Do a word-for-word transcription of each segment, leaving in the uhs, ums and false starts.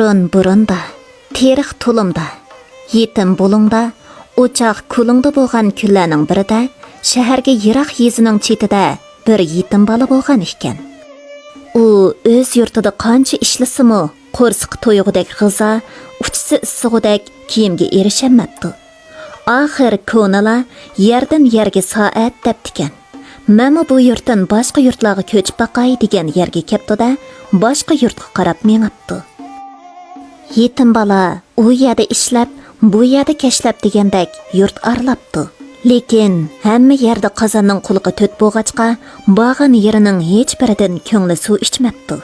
بۇرۇن-بۇرۇندا، تېرىق تولۇمدا، يېتىم بۇلۇڭدا، ئوچاق كولۇڭدا بولغان كۈنلەرنىڭ بىرىدە شەھەرگە يىراق يېزىنىڭ چېتىدە بىر يېتىم بالا بولغان ئىكەن. ئۇ ئۆز يۇرتىدا قانچە ئىشلىسىمۇ، قورسىقى تويغۇدەك غىزا، ئۇچىسى ئىسسىغۇدەك كىيىمگە ئېرىشەلمەپتۇ. ئاخىر كونىلار يەردىن يەرگە سائەت دەپتىكەن. مەنمۇ بۇ يۇرتتىن باشقا يۇرتلارغا كۆچۈپ باقاي دېگەن يەرگە كەپتۇ-دە، باشقا يۇرتقا قاراپ مېڭىپتۇ. يېتىم بالا ئۇ يەردە ئىشلەپ، بۇ يەردە كەشلەپ دېگەندەك يۇرت ئارىلاپتۇ. لېكىن ھەممە يەردە قازاننىڭ قۇلىقى تۆت بولغاچقا، بارغان يېرىنىڭ ھېچ بىرىدىن كۆڭلى سۇ ئىچمەپتۇ.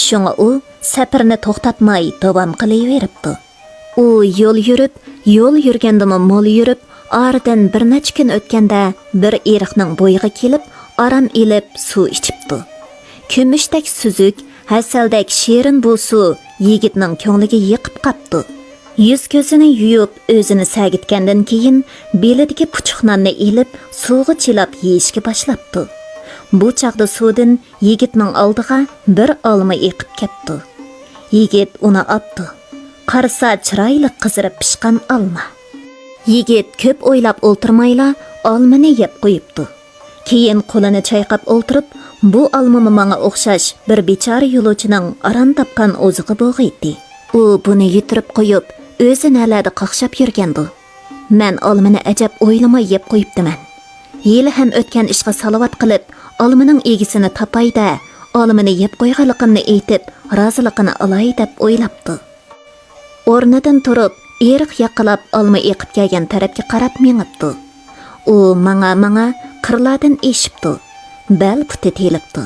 شۇڭا ئۇ سەپىرىنى توختاتماي داۋام قىلىۋېرىپتۇ. ئۇ يول يۈرۈپ، يول يۈرگەندىمۇ مول يۈرۈپ، ئارىدىن بىر نەچچە كۈن ئۆتكەندە بىر ئېرىقنىڭ بويىغا كېلىپ، ئارام ئېلىپ سۇ ئىچىپتۇ. كۈمۈشتەك سۈزۈك، ھەسەلدەك شېرىن بۇ سۇ يىگىتنىڭ كۆڭلىگە يېقىپ قاپتۇ. يۈز-كۆزىنى يۇيۇپ، ئۆزىنى سەگىتكەندىن كېيىن، بېلىدىكى پۇچۇق ناننى ئېلىپ، سۇغا چىلاپ يېيىشكە باشلاپتۇ. بۇ چاغدا سۇدىن يىگىتنىڭ ئالدىغا بىر ئالما ئېقىپ كەپتۇ. يىگىت ئۇنى ئاپتۇ. قارىسا، چىرايلىق قىزىرىپ پىشقان ئالما. يىگىت كۆپ ئويلاپ ئولتۇرمايلا ئالمىنى يەپ قويۇپتۇ. كېيىن قولىنى چايقاپ ئولتۇرۇپ، بۇ ئالمىمۇ ماڭا ئوخشاش بىر بىچارە يولۇچىنىڭ ئاران تاپقان ئوزۇقى بولغىيتتى. ئۇ بۇنى يۈتتۈرۈپ قويۇپ، ئۆزى نەلەردە قاقشاپ يۈرگەندۇ؟ مەن ئالمىنى ئەجەب ئويلىماي يەپ قويۇپتىمەن. ھېلىھەم ئۆتكەن ئىشقا سالاۋات قىلىپ، ئالمىنىڭ ئىگىسىنى تاپاي-دە، ئالمىنى يەپ قويغانلىقىمنى ئېيتىپ، رازىلىقىنى ئالاي دەپ ئويلاپتۇ. ئورنىدىن تۇرۇپ، ئېرىق ياقىلاپ ئالما ئېقىپ كەلگەن تەرەپكە قاراپ مېڭىپتۇ. ئۇ ماڭا-ماڭا قىرلاردىن ئېشىپتۇ. بەل پۇتى تېلىپتۇ.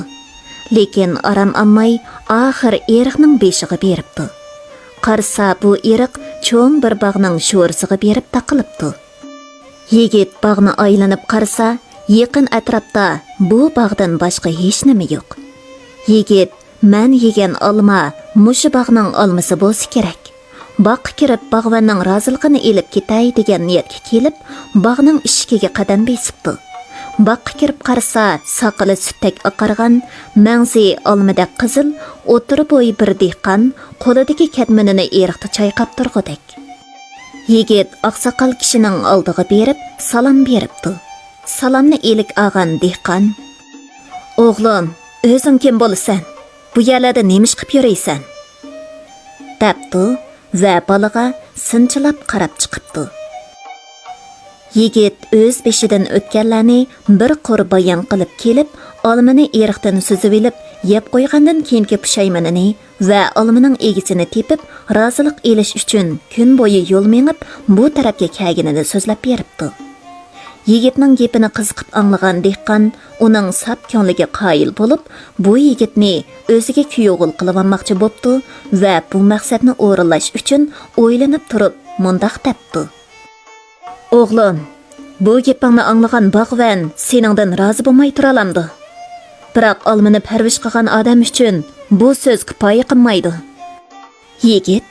لېكىن ئارام ئالماي، ئاخىر ئېرىقنىڭ بېشىغا بېرىپتۇ. قارىسا، بۇ ئېرىق چوڭ بىر باغنىڭ شورىسىغا بېرىپ تاقىلىپتۇ. يىگىت باغنى ئايلىنىپ قارىسا، يېقىن ئەتراپتا بۇ باغدىن باشقا ھېچنېمە يوق. يىگىت، مەن يېگەن ئالما مۇشۇ باغنىڭ ئالمىسى بولسا كېرەك. باغقا كىرىپ، باغۋەننىڭ رازىلىقىنى ئېلىپ كېتەي دېگەن نىيەتكە كېلىپ، باغنىڭ ئىشىكىگە قەدەم بېسىپتۇ. باغقا كىرىپ قارىسا، ساقىلى سۈتتەك ئاقارغان، مەڭزى ئالمىدەك قىزىل، ئوتتۇرا بويى بىر دېھقان، قولىدىكى كەتمىنىنى ئېرىقتا چايقاپ تۇرغۇدەك. يىگىت ئاقساقال كىشىنىڭ ئالدىغا بېرىپ سالام بېرىپتۇ. سالامنى ئىلىك ئالغان دېھقان: «ئوغلۇم، ئۆزۈڭ كىم بولىسەن؟ بۇ يەرلەردە نېمە ئىش قىپ يۈرىسەن؟» دەپتۇ ۋە بالىغا سىنچىلاپ قاراپ چىقىپتۇ. يىگىت ئۆز بېشىدىن ئۆتكەنلەرنى بىر قۇر بايان قىلىپ كېلىپ، ئالمىنى ئېرىقتىن سۈزۈۋېلىپ يەپ قويغاندىن كېيىنكى پۇشايمىنىنى ۋە ئالمىنىڭ ئىگىسىنى تېپىپ، رازىلىق ئېلىش ئۈچۈن كۈن بويى يول مېڭىپ، بۇ تەرەپكە كەلگىنىنى سۆزلەپ بېرىپتۇ. يىگىتنىڭ گېپىنى قىزىقىپ ئاڭلىغان دېھقان ئۇنىڭ ساپ كۆڭلىگە قايىل بولۇپ، بۇ يىگىتنى ئۆزىگە كۈيئوغۇل قىلىۋالماقچى بوپتۇ ۋە بۇ مەقسەتنى ئورۇنلاش ئۈچۈن ئويلىنىپ تۇرۇپ مۇنداق دەپتۇ: «ئوغلۇم، بۇ گېپىڭنى ئاڭلىغان باغۋەن سېنىڭدىن رازى بولماي تۇرالامدۇ؟ بىراق ئالمىنى پەرۋىش قىلغان ئادەم ئۈچۈن بۇ سۆز كۇپايە قىلمايدۇ.» يىگىت: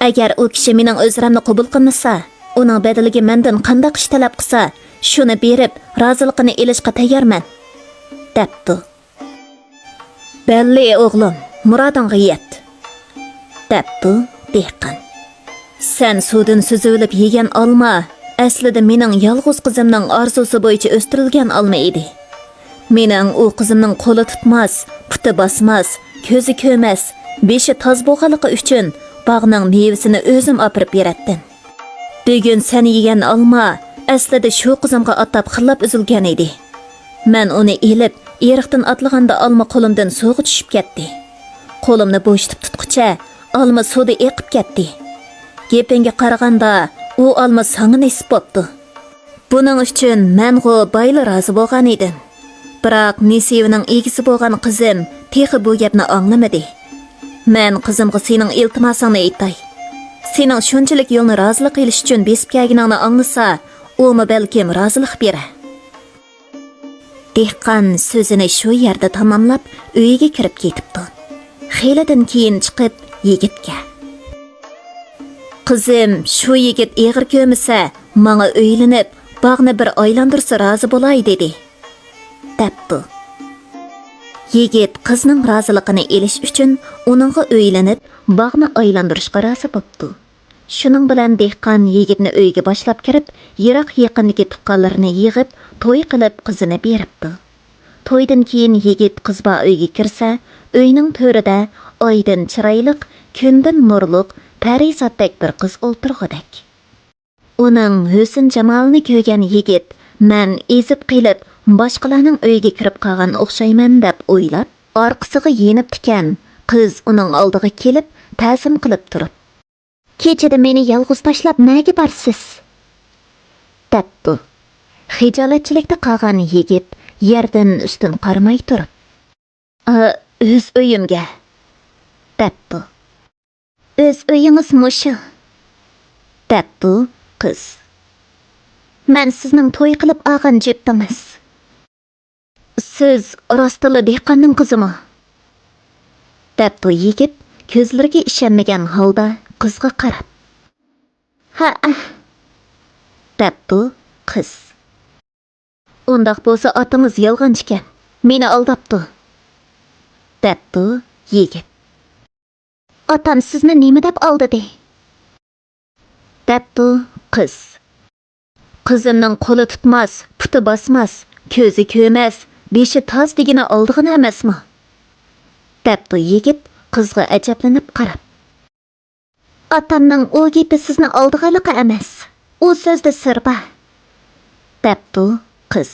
«ئەگەر ئۇ كىشى مېنىڭ ئۆزرەمنى قوبۇل قىلمىسا، ئۇنىڭ بەدىلىگە مەندىن قانداق ئىش تەلەپ قىلسا، شۇنى بېرىپ، رازىلىقىنى ئېلىشقا تەييارمەن» دەپتۇ. «بەللى، ئوغلۇم، مۇرادىڭغا يەت» دەپتۇ دېھقان. «سەن سۇدىن سۈزۈۋېلىپ يېگەن ئالما ئەسلىدە مېنىڭ يالغۇز قىزىمنىڭ ئارزۇسى بويىچە ئۆستۈرۈلگەن ئالما ئىدى. مېنىڭ ئۇ قىزىمنىڭ قولى تۇتماس، پۇتى باسماس، كۆزى كۆرمەس، بېشى تاز بولغانلىقى ئۈچۈن باغنىڭ مېۋىسىنى ئۆزۈم ئاپىرىپ بېرەتتىم. بۈگۈن سەن يېگەن ئالما ئەسلىدە شۇ قىزىمغا ئاتاپ خىللاپ ئۈزۈلگەن ئىدى. مەن ئۇنى ئېلىپ، ئېرىقتىن ئاتلىغاندا ئالما قولۇمدىن سۇغا چۈشۈپ كەتتى. قولۇمنى بوشىتىپ تۇتقۇچە ئالما سۇدا ئېقىپ كەتتى. گېپىڭگە قارىغاندا، ئۇ ئالما ساڭا نېسىپ بوپتۇ. بۇنىڭ ئۈچۈن مەنغۇ بايلا رازى بولغان ئىدىم. بىراق نېسىۋىنىڭ ئىگىسى بولغان قىزىم تېخى بۇ گەپنى ئاڭلىمىدى. مەن قىزىمغا سېنىڭ ئىلتىماسىڭنى ئېيتاي. سېنىڭ شۇنچىلىك يولنى رازىلىق ئېلىش ئۈچۈن بېسىپ كەلگىنىڭنى ئاڭلىسا، ئۇمۇ بەلكىم رازىلىق بېرەر.» دېھقان سۆزىنى شۇ يەردە تاماملاپ، ئۆيىگە كىرىپ كېتىپتۇ. خېلىدىن كېيىن چىقىپ، يىگىتكە: «قىزىم، شۇ يىگىت ئېغىر كۆرمىسە، ماڭا ئۆيلىنىپ، باغنى بىر ئايلاندۇرسا رازى بولاي دېدى» دەپتۇ. يىگىت قىزنىڭ رازىلىقىنى ئېلىش ئۈچۈن ئۇنىڭغا ئۆيلىنىپ، باغنى ئايلاندۇرۇشقا رازى بوپتۇ. شۇنىڭ بىلەن دېھقان يىگىتنى ئۆيگە باشلاپ كىرىپ، يىراق يېقىندىكى تۇغقانلىرىنى يىغىپ، توي قىلىپ قىزىنى بېرىپتۇ. تويدىن كېيىن يىگىت قىز بار ئۆيگە كىرسە، ئۆينىڭ تۆرىدە ئايدىن چىرايلىق، كۈندىن نۇرلۇق، پەرىزاتتەك بىر قىز ئولتۇرغۇدەك. ئۇنىڭ ھۆسن-جامالىنى كۆرگەن يىگىت، «مەن ئېزىپ قېلىپ، باشقىلارنىڭ ئۆيىگە كىرىپ قالغان ئوخشايمەن» دەپ ئويلاپ، ئارقىسىغا يېنىپتىكەن. قىز ئۇنىڭ ئالدىغا كېلىپ، تەزىم قىلىپ تۇرۇپ، «كېچىدە مېنى يالغۇز تاشلاپ نەگە بارىسىز؟» دەپتۇ. خىجالەتچىلىكتە قالغان يىگىت يەردىن ئۈستۈن قارىماي تۇرۇپ، «ئا، ئۆز ئۆيۈمگە» دەپتۇ. «ئۆز ئۆيىڭىز مۇشۇ» دەپتۇ قىز. «مەن سىزنىڭ توي قىلىپ ئالغان جۈپتىڭىز.» «سىز راستتىنلا دېھقاننىڭ قىزىمۇ؟» دەپتۇ يىگىت كۆزلىرىگە ئىشەنمىگەن ھالدا قىزغا قاراپ. «ھەئە» دەپتۇ قىز. «ئۇنداق بولسا ئاتىڭىز يالغانچىكەن، مېنى ئالداپتۇ» دەپتۇ يىگىت. «ئاتام سىزنى نېمە دەپ ئالدىدى؟» دەپتۇ قىز. «قىزىمنىڭ قولى تۇتماس، پۇتى باسماس، كۆزى كۆرمەس، بېشى تاز دېگىنى ئالدىغىنى ئەمەسمۇ؟» دەپتۇ يىگىت قىزغا ئەجەبلىنىپ قاراپ. «ئاتامنىڭ ئۇ گېپى سىزنى ئالدىغانلىقى ئەمەس، ئۇ سۆزدە سىر بار» دەپتۇ قىز.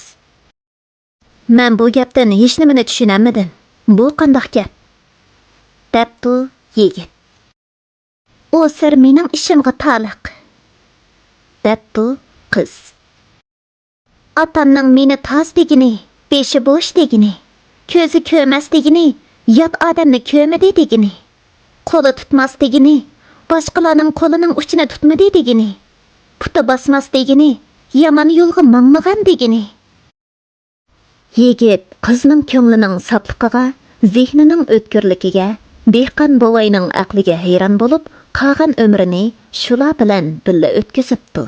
«مەن بۇ گەپتىن ھېچنېمىنى چۈشىنەلمىدىم. بۇ قانداق گەپ؟» دەپتۇ يىگىت. «ئۇ سىر مېنىڭ ئىشىمغا تالىق» دەپتۇ قىز. «ئاتامنىڭ مېنى تاز دېگىنى، بېشى بوش دېگىنى، كۆزى كۆرمەس دېگىنى، يات ئادەمنى كۆرمىدى دېگىنى، قولى تۇتماس دېگىنى، باشقىلارنىڭ قولىنىڭ ئۇچىنى تۇتمىدى دېگىنى، پۇتى باسماس دېگىنى، يامان يولغا ماڭمىغان دېگىنى.» يىگىت قىزنىڭ كۆڭلىنىڭ ساپلىقىغا، زېھنىنىڭ ئۆتكۈرلۈكىگە، دېھقان بوۋاينىڭ ئەقلىگە ھەيران بولۇپ، قالغان ئۆمرىنى شۇلار بىلەن بىللە ئۆتكۈزۈپتۇ.